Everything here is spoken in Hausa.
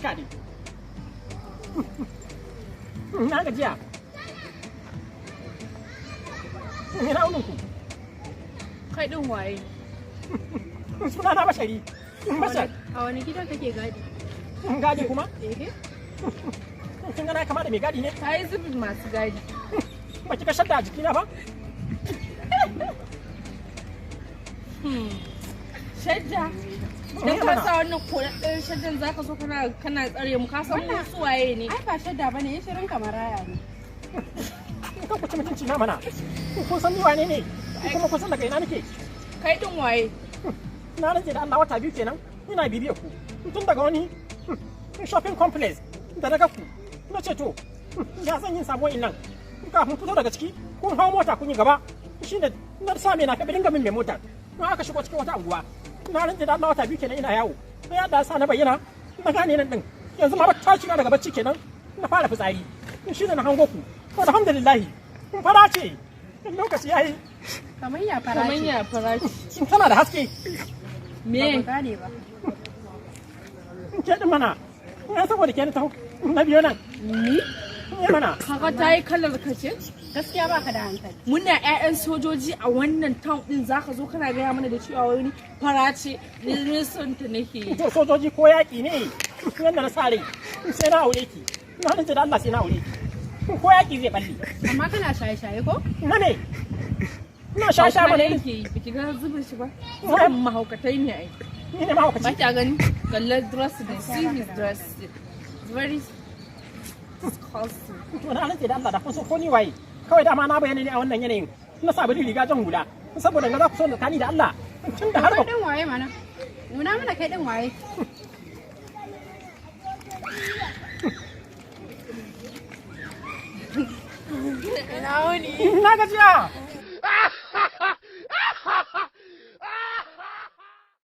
Barka ne. Na gajiya. Ina wunin ku? Kai din waye? Suna na Bashari. Bashar. A wani gidan kake gadi? Gadi kuma? Eh. Kin ga na kama da mai gadi ne? Ka yi zubin masu gadi. Ba kika shadda a jikina ba? Shadda. Dan ka sa wannan koɗaɗɗen shaddan zaka so kana tsare mu, ka san mu su waye ne. Ai ba shadda bane, yin shirin kamar raya ne. Kan ku ci mutunci na mana. Kun san ni wane ne? Kuma kun san daga ina nake? Kai din waye? Na rantse da Allah wata biyu kenan ina bibiyar ku. Tun daga wani shopping complex da na ga ku. Na ce to ya zan yin sabuwar nan. Kafin fito daga ciki kun hau mota kun yi gaba. Shine na sa mai na kaɓi dinga min mai motar. Na aka shigo cikin wata anguwa. Na rantse da Allah wata biyu kenan ina yawo. Sai ya da sa na bayyana na gane nan din. Yanzu ma ta shiga daga bacci kenan na fara fitsari. Shine na hango ku. Alhamdulillah. Kun fara ce. Lokaci yayi. Kamar ya fara Kamar ya farashi. Shin tana da haske? Me? Ba gane ba. Ke din mana. Na saboda ke na taho. Na biyo nan. Ni? Ne mana. Kaga ta yi kalar ka ce? Gaskiya baka da hankali. Muna 'ya'yan sojoji a wannan town din zaka zo kana gaya mana da cewa wani fara ce, ni son ta nake yi. To sojoji ko yaƙi ne. Yanda na sa rai. Sai na aure ki. Na rantse da Allah sai na aure ki. Ko yaƙi zai balle. Amma kana shaye-shaye ko? Na me? Na sha sha mana Hauka irin. yake yi, biki ga zubin shi ba. Zubin mahaukatai ne ai. Ni ne mahaukaci. Ba kya gani? Kalla dress din, see his dress. It's very disgusting. To na rantse da Allah da kun so ko ni waye. Kawai dama na bayyana ne a wannan yanayin. Na sa bari riga jan hula. Saboda ga za ku so na tani da Allah. Tun da har ba Kai din waye mana? Nuna mana kai din waye. Ina wuni? Na gajiya.